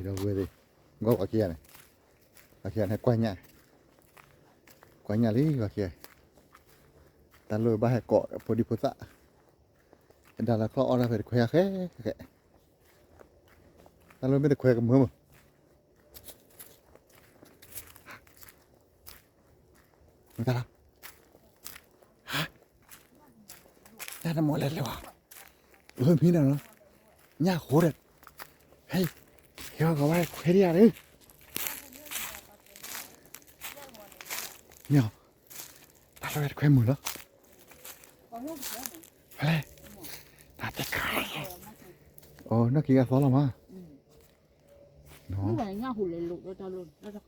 ဒီပုၢ်ဝဲၢ်သ့ၣ်, ဂီၢ်ဝၤခံဂၤန့ၣ်, ဝၤခံဂၤန့ၣ် ကွၢ်ညၣ်, ကွၢ်ညၣ်လံဝၤခံဂၤ, တၢ်လိၣ်ဘၣ်ဟဲကိးဖိဒံဖိသၣ်, ဒၣ်လၢချီၣ်အီၣ်ဒၣ်ဖဲတခွဲးဃဲဃဲ, တၢ်လိၣ်မ့ၢ်တခွဲးကမၢမၢ မတၤလီၤ, ဟါ, တၢ်တမီၤလဲၤလဲၤဝဲ, အမံၤနီၤနီၤ, ညၣ်ဃိဒီး, ဟဲ, ဟဲဂီၤဝဲခွဲးဒံးဧါ, မ့ၢ်, တၢ်လၢဝဲတခွဲးမုာ်လီၤ, ဖဲလဲၣ်, တၢ်တဲခါ, အိ နီၢ်က့ၤအသီလီၤမး, အိ လၢန့ၣ်အိၣ်ဒီ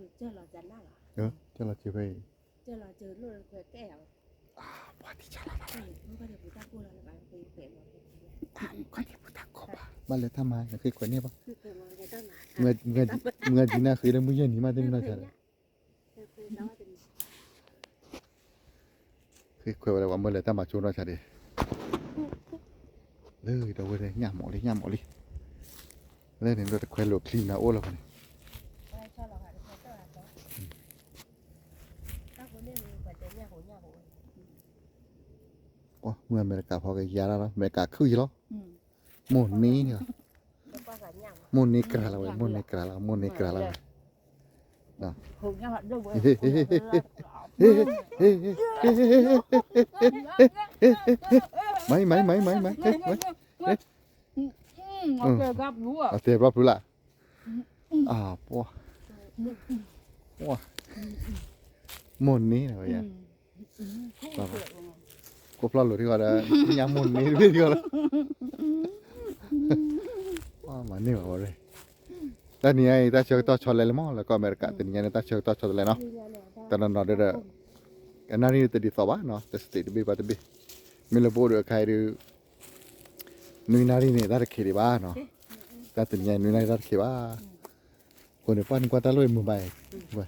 ဒူၣ်န့ၣ်, ကၢ်လီၤစ့ဖဲအံၤ, ပှၤထံၣ်ဆါလီၤတၢ်, ပှၤထံၣ်ပူၤတၢ်ကိးဘၣ်, ဘၣ်လဲၤတၢ်မၤ နဃ့ခွဲးန့ၢ်ဘၣ်, မုၢ်ဂၤဒ်နၤဃ့လၢမုၢ်ယဲၢ်နံၤမး တမ့ၢ်နီၢ်ဆါဒီး, ဃ့ခွဲးဝဲဒၣ် ပှၤမၢလဲၤတၢ်မၤဆိနီၢ်ဆါဒီး, လၢဒီပုၢ်ဝဲၢ်သ့ၣ် ညၣ်မီၤလံ ညၣ်မီၤလံ, လၢန့ၣ်ဒီးတခွဲးလိာ်ချံနၤအိၣ်လီၤဖဲန့ၣ် မုၢ်အမဲရကၤဖီကယၤလီၤ, အမဲရကၤခုၣ်ယံလီၤ, မိၢ်န့ၢ်, မိၢ်န့ၢ်ကြၤလီၤဝဲ, မိၢ်န့ၢ်ကြၤလီၤ, မိၢ်န့ၢ်ကြၤလီၤဝဲ, မၤအံၤ မၤအံၤ မၤအံၤ မၤအံၤ အတဲဘျီဖုလၢ်, အပှၤ, မိၢ်န့ၢ်ဝဲယၤ, ကိးဖျီၣ်လိာ်ထံဂီၤဒီး ညၣ်မိၢ်န့ၢ်တဘ့ၣ်ထံဂီၤလီၤ, မၤန့ၢ်ဘၣ်ဝဲ, တနံၤညါအံၤ တၢ်ဆၢကတီၢ်ဆီတလဲလံမး လၢကီၢ်အမဲရကၤ တနံၤညါန့ၣ် တၢ်ဆၢကတီၢ်ဆီတလဲနီၤ, တနီၤနီၤဒီး အနၣ်ရံၣ်တဒ်သိးဘၣ်နီၤ, တ state တဘ့ၣ်ဘၣ်တဘ့ၣ်, မ့ၢ်လၢပအိၣ်ဒီးအခါအံၤဒီး နွံနၣ်ရံၣ်န့ၣ် တၢ်တခ့ဒံးဘၣ်နီၤ, တၢ်တနံၤညါအံၤ နွံနၣ်ရံၣ်တၢ်တခ့ဘၣ်, အဃိန့ၣ် ပှၢ်နကွၢ်တၢ်လိၣ်အံၤမုာ်ဘၣ်အံၤ,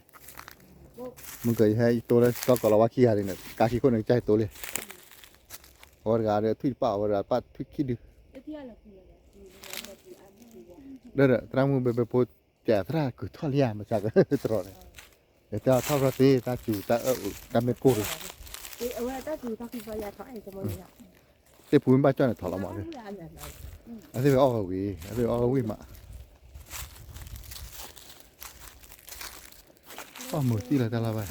မုၢ်ကယဟဲယတိလၢစီၤကီးလီၤဝါခံဂၤန့ၣ် ကါခံခိၣ်န့ၣ် ကစၢ်ယတိလံ, အဝဲတဂၤဒီးထွံၣ်တပာ် အဝဲတဂၤပာ်ထွံၣ်ခံဒု, ဒီးသရၣ်မုၣ်ဘဲဘဲဖိ ကသရၣ်ကုာ်ထီၣ်လံဧါ မစၢ်ကတြီၤန့ၣ်, ယတဲအီၤထီၣ်ဘျီသ့ တၢ်စူၤတၢ်အၢၣ်အိၣ်တၢ်မ့ၢ်ကိၢ်ဒီး, သ့ၣ်ဖူမ့ၢ်ဘၣ်ကၠီၣ်န့ၣ်ထီၣ်လီၤမး, အသ့ၣ်ဝဲအီၣ်ဂၤဝံၤ အသ့ၣ်ဝဲအီၣ်ဂၤဝံၤမး, အီၣ်မုာ်သံလီၤတၢ်လီၢ်ဘၣ်,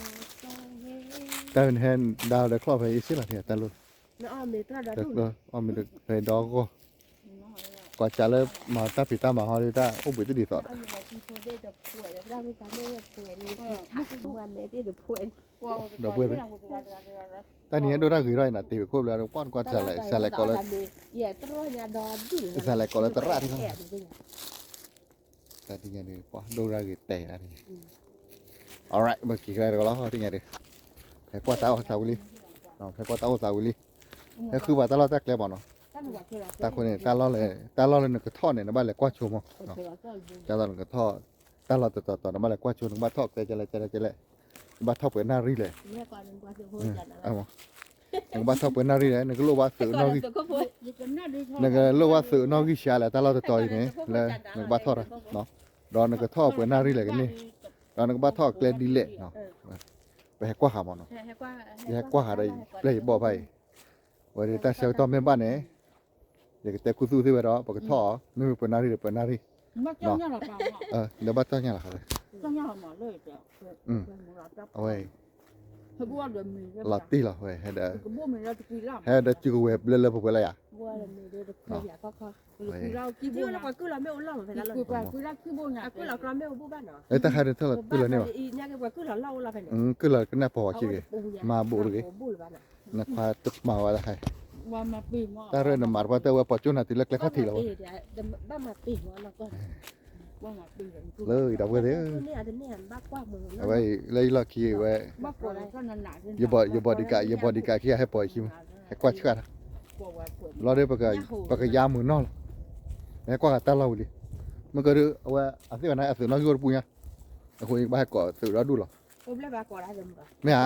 တၢ်ဝဲန့ၣ်ဟဲဒါဒီးချီၣ်ဖဲအ့စ့လီၤန့ၣ် တၢ်လိၣ်, အီၣ်မ့ၤဖဲဒီဂီၢ်, ကွၢ်စးလၢမၤတၢ်ဖံးတၢ်မၤဟီဒီး တၢ်အိၣ်ဘှံးတဒ်သိးဒီး ဒီပုၢ်ဝဲၢ်သ့ၣ်, တၢ်နံၤညါဒိၣ်တၢ်ဂ့ၤထီၣ်အံၤ နတ့ၢ်ဝဲခိၣ်ဘျီဒီး ကွၢ်နကွၢ်စးလဲၤ, စးလဲၤကိးလၢ, စးလဲၤကိးလၢသရၣ်ထံလီၤ, တၢ်နံၤညါန့ၣ် ပှၤဒိၣ်တၢ်ဂ့ၤတဲာ်တၢ်နံၤညါ, alright ပက့ၤကဒါတကလီၤ တနံၤညါဒီး, ဖဲကွၢ်တၢ်အိၣ်သးဝံၤလံ, ဖဲကွၢ်တၢ်အိၣ်သးဝံၤလံ, ဟဲဃုပှၤတၢ်လီၢ်တၢ်ကျဲမးနီၤ, တၢ်ဃိန့ၣ် တၢ်လီၢ်လၢနကထီၣ်န့ၣ် နဘၣ်လဲၤကွၢ်ဆိမး, တၢ်လီၢ်နကထီၣ်, တၢ်လီၢ်တတီၤတီၤ နဘၣ်လဲၤကွၢ်ဆိ နကဘၣ်ထီၣ်ကျဲကဲလဲၣ်ကဲလဲၣ်, နဘၣ်ထီၣ်ပှဲၤနၣ်ရံၣ်လဲၣ်, နကဘၣ်ထီၣ်ပှဲၤနၣ်ရံၣ်လဲၣ် နကလိၣ်ဘၣ်သုးနီၣ်ဂံၢ်, နကလိၣ်ဘၣ်သုးနီၣ်ဂံၢ်ဆံးလဲၣ် တၢ်လီၢ်တတီၤအံၤန့ၣ် လၢနကဘၣ်ထီၣ်တၢ်, ဒီးနကထီၣ်ပှဲၤနၣ်ရံၣ်လဲၣ်ကန့ၢ်, ဒီးနကဘၣ်ထီၣ်ကျဲဒ်လဲၣ်, ပဟဲကွၢ်ဃာ်မးနီၤ, ယဟဲကွၢ်ဃာ်ဒီးပျဲၢ်ယဘီၣ်ဖးအံၤ, ဝဲဒၣ်တၢ်ဆၢကတီၢ်မ့ၢ်ဘၣ်န့ၣ် ယကတဲခူသူၣ်သ့ၣ်ဝဲဒီး ပကထီၣ်အီၤ မ့မ့ၢ်ပှဲၤနၣ်ရံၣ်ဒီးပှဲၤနၣ်ရံၣ်, ဒီးဘၣ်တီၢ်ညၣ်လီၤဃာ်, အဝဲ လီၤတံၢ်လီၤဝဲ, ဟဲဒီး, ဟဲဒီးစုကဝဲၤဘျၢလၢပှဲၤပှဲၤလၢယၤ, တၢ်ခါဒုးထီၣ်လီၤကုၢ်လီၤန့ၣ်ဘၣ်, ကုၢ်လီၤကနၣ်ပီၤဝဲခံဂ့ၤ, မၤဘူးတဂ့ၤ, နခွါတမၤဝဲဒၣ်ခဲအံၤ, တၢ်ရဲၣ်နမၤတပှၢ်တၢၢ်ဝဲပှၤကၠိနၤတုၤလၢကျဲခီၣ်ထံးလီၤဝဲ, လၢဒီပုၢ်ဝဲၢ်သ့ၣ်, အဝဲအံၤလၢယလီၢ်ခံဝဲ, ယဘီဒံးကး ယဘီဒံးကးခံဂၤဟဲပိာ်ယခံမး, ဟဲကွၢ်ဆှၣ်တၢ်, လီၤဒီး ပကယါမုာ်နီၢ်လီၤ, ဟဲကွၢ်ဃာ်တၢ်လီၢ်ဝံၤလံ, မ့ၢ်ကဒီး အဝဲအသ့ၣ်ဝဲန့ၣ် အသုးနီၣ်ဂံၢ်အိၣ်တပူၤညါ, အဃိကဘၣ်ဟဲကိးသုးဒီဒူၣ်လီၤ, မ့ၢ်ဧ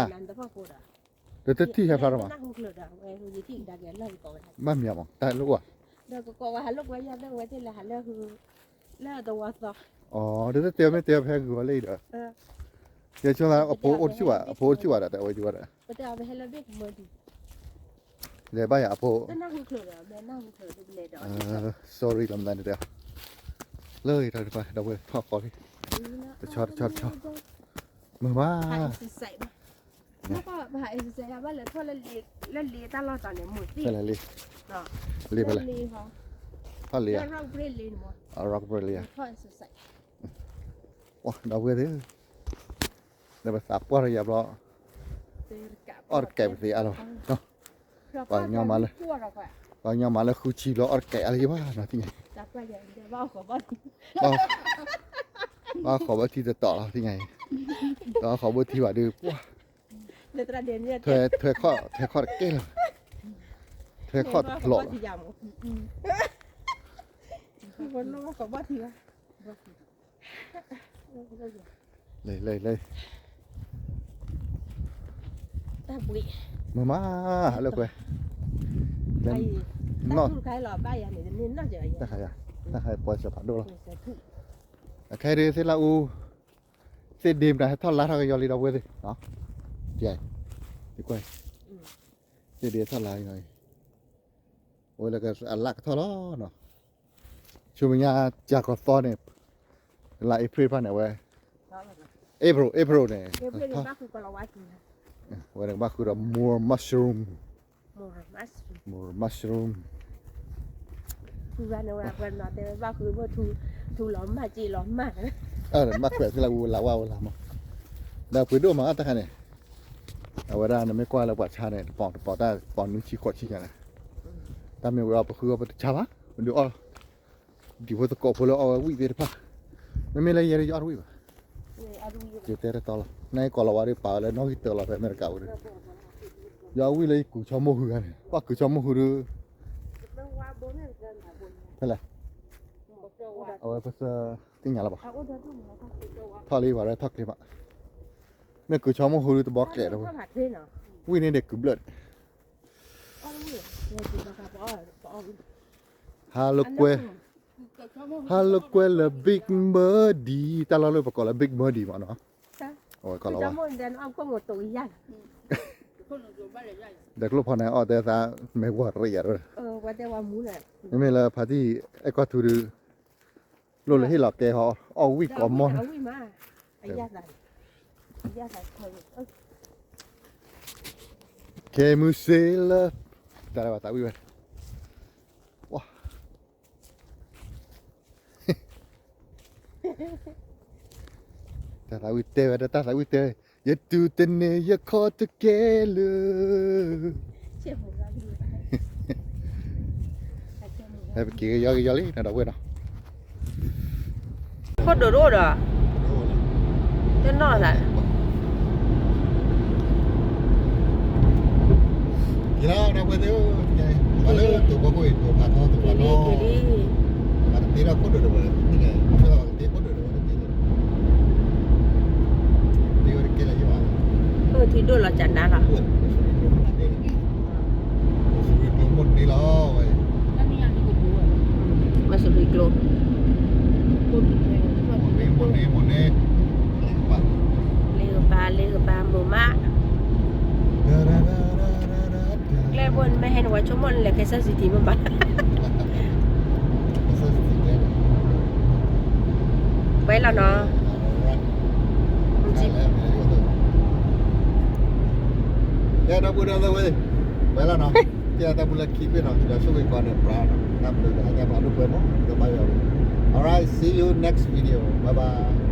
ါ, တတထံၣ်ဟဲဖျါထီၣ်မး, ဘၣ်မံၤမး တၢ်လိၣ်ကွၢ်, အတသ့ၣ်မ့ၢ်တဲဖဲဂုၤအီၤလၢအံၤဒီး, ယဆိသးအဖိအိၣ်တဆူၣ်ဘၣ်, အဖိအိၣ်တဆူၣ်ဘၣ်ဒီး တၢ်ဝဲဒၣ်, လဲၤဘၣ်ယၤအဖိ, sorry လီၤမတၤန့ၣ်တဲ, လၢတၢ်တဖၣ်ဒီပုၢ်ဝဲၢ်ထီၣ်ဃီလံ, တဆီတဆီတဆီ, မုာ်မး, လၢလ့တၢ်လီၢ်တၢ်န့ၣ် မုာ်သ့ၣ်, လ့ဖဲလဲၣ်, ထီၣ်လ့ဧါ, rock break လံ, ဒီပုၢ်ဝဲၢ်သ့ၣ်, လၢပသးပှၢ်ထီၣ်ယၤဘျီ, အီၣ်တကဲးပသ့အါလီၤ, ပှၤကညီမးလၢ, ပှၤကညီမးလၢဃုဆံဘျီအီၣ်တကဲးအါလၢၤဘၣ်နီၤသ့ၣ်ညါအံၤ, ဘၣ်ဃီၤဘၣ်ထံတတီၤလီၤသ့ၣ်ညါအံၤ, ဘၣ်ဃီၤဘၣ်ထံဘၣ်ဒီးပှၢ်, ထွဲခီၣ်တကဲလီၤ, ထွဲခီၣ်တဖျိးလီၤ, လဲၤလဲၤလဲၤ, မုာ်မး, လၢကွဲ, တၢ်ခါယၤ, တၢ်ခါယၤပှၤစၢၤဖးဒိၣ်လီၤ, အခဲဒုးသ့ၣ်လၢအူ, သ့ၣ်ဒ့မတၤဟဲထီၣ်လါထီၣ်ကယီလံဒီပုၢ်ဝဲၢ်သ့ၣ်, သ့ၣ်ဒ့ထီၣ်လါ, အဝဲလၢအလၢ်ကထီၣ်လီၤနီၤ, ဆူမဲာ်ညါကၢ်ကီၤသီန့ၣ်, လါ April တဖၣ်န့ၣ် အဝဲ, April, April န့ၣ်, အဝဲန့ၣ်ကဘၣ်ဃုဒီး more mushroom, more mushroom, မၤခွဲးသ့ၣ်လၢဝဲလၢဝဲလၢမး, ဒီးပှ့ၤဒိၣ်မးတၢ်ခါန့ၣ်, အဝဲဒၣ်နမ့ၢ်ကွၢ်လၢပှၤဆါန့ၣ် တပီၤတပီၤတၢ်တပီၤနွံဆံဃိးဆံညါန့ၣ်, တၢ်မ့ၢ်ဝဲအီၤပဃုအီၤပတဆါဘၣ်, ပဒုးအီၣ်, ဒံဖိသကိးဖိလၢအီၣ်ဝဲဝံၣ်သ့ၣ်တဖၣ်, မ့မ့ၢ်လၢယဲဒၣ်ယအီၣ်တဝံၣ်ဘၣ်, ယတဲတတီလီၤ, နကီၤလီၤဝါဒီးပာ်ဝဲလၢနီၣ်ဂံၢ်တၢလီၤဖဲအမဲရကၤဝဲဒီး, ယအီၣ်ဝံၣ်လၢယကုၤဆီမိၢ်ဟူဂၤန့ၣ်, ဘၣ်ကုၤဆီမိၢ်ဟူဒီး, ဖဲလဲၣ်, အဝဲပစၢသ့ၣ်ညါလၢၤဘၣ်, ထီၣ်လံဘၣ်ရဲထီၣ်ကျ့မး, မ့ၢ်ကုၤဆီမိၢ်ဟူဒီးတဘီကျဲးဒီး, ဝံၣ်န့ၣ်ဒီးကုၤဘျၢၣ်, ဟါလၢကွဲ, ဟါလၢကွဲလၢ Big Muddy, တၢ်လီၢ်လၢပကိးလၢ Big Muddy မးနီၤ, အဝဲကီၤလီၤဝါ, ဒီးကျိဖီန့ၣ်အီၣ်တဲသး, မ့ၢ်ဝဲရ့ယၤ, မ့မ့ၢ်လၢဖါတံၢ်အဲၣ်ကွၢ်ထူဒီး, လိၣ်လၢဟ့ၣ်လီၤကဲဟီ, အီၣ်ဝံၣ်ကိးမီၢ်န့ၣ်, ခဲမုၢ်စ့လၢ, တၢ်လၢဘၣ်သးဝံၣ်ဝဲ, ဝါ, တၢ်သးဝံၣ်တဲဝဲဒီး တၢ်သးဝံၣ်တဲ, ယတူၢ်တန့ၢ်ယခီၣ်တကဲလၢာ်, ဟဲပက့ၤကယီကယီလံ ဒီပုၢ်ဝဲၢ်နီၤ, ခိၣ်ဒိၣ်တအိၣ်ဒီး, တနီၢ်သး က့ၤလီၤ ဒီပုၢ်ဝဲၢ်သ့ၣ်ဧၢ, ပှၤလၢတိၤဖီခိၣ်အံၤ တိၤဖးထီ တိၤဖးထီ, က့ၤလံ က့ၤလံ, ပှၤတတ့ထီၣ်ခိၣ်ဒိၣ်ဒီးဝဲတသ့ၣ်ညါအံၤ, ပှၤတတ့ခိၣ်ဒိၣ်ဒီးဝဲတသ့ၣ်ညါအံၤ, တ့ဝဲတကဲလၢယဘၣ်, အိၣ်ထံဒိၣ်လီၤကနါလီၤ, အိၣ်စရံကျိမိၢ်န့ၣ်လီၤဝဲ, အိၣ်စရံကျိ, မိၢ်န့ၣ် မိၢ်န့ၣ်, လ့ကပၤ လ့ကပၤ မိၢ်မး ကျဲဘိနမ့ၢ်ဟဲနဝဲဆိကမိၣ်နလဲၤကဲစၢ်စံးတံၤမ့ၢ်ဘၣ်, ပှဲၤလီၤနီၤ, ကဲ ဒီပုၢ်ဒီဝဲၢ်, ပှဲၤလီၤနီၤ, ကဲ တၢ်ဘူၣ်လၢခံဘ့ၣ်နီၤ, ဒီးဆိၣ်ဂ့ၤကီးန့ၣ် ပြးနီၤ, တၢ်ဘျုးကဟဲကဲပှၤဒိၣ်ပှဲၤမး, ဒီးဘၣ်ယွၤ, All right, see you next video, bye bye.